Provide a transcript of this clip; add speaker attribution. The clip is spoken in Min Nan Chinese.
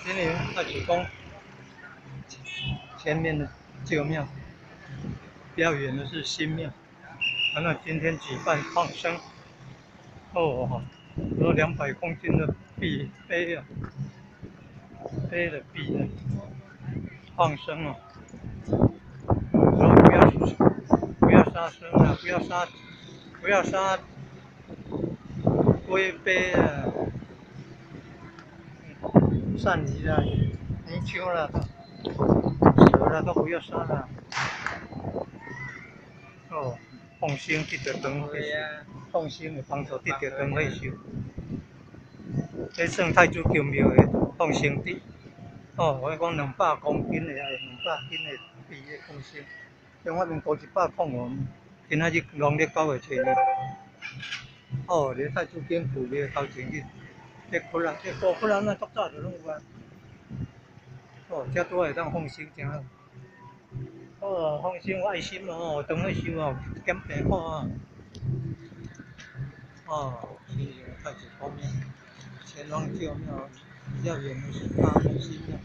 Speaker 1: 因為太子宮前面的舊廟，比較遠的是新廟。那今天舉辦放生，哦，有200公斤的幣杯啊，杯的幣啊，放生哦。說不要殺生啊，不要殺龜鱉啊，鱔魚啊，泥鰍啦，蛇啦都不要殺啦。哦，放生得著長歲壽，放生會幫助得著長歲壽。這算太子宮廟的放生池。哦，我講200公斤的，200斤的幣的放生，中華民國105，今仔日農曆9月初2。哦，佇太子宮舊廟頭前去，這窟啊，這古窟啊，咱足早就攏有啊。哦，這拄仔會當放生誠好。哦，放生有愛心哦，長歲壽哦，減病苦啊。哦，是太子宮廟，前方舊廟比較遠的是大東新廟。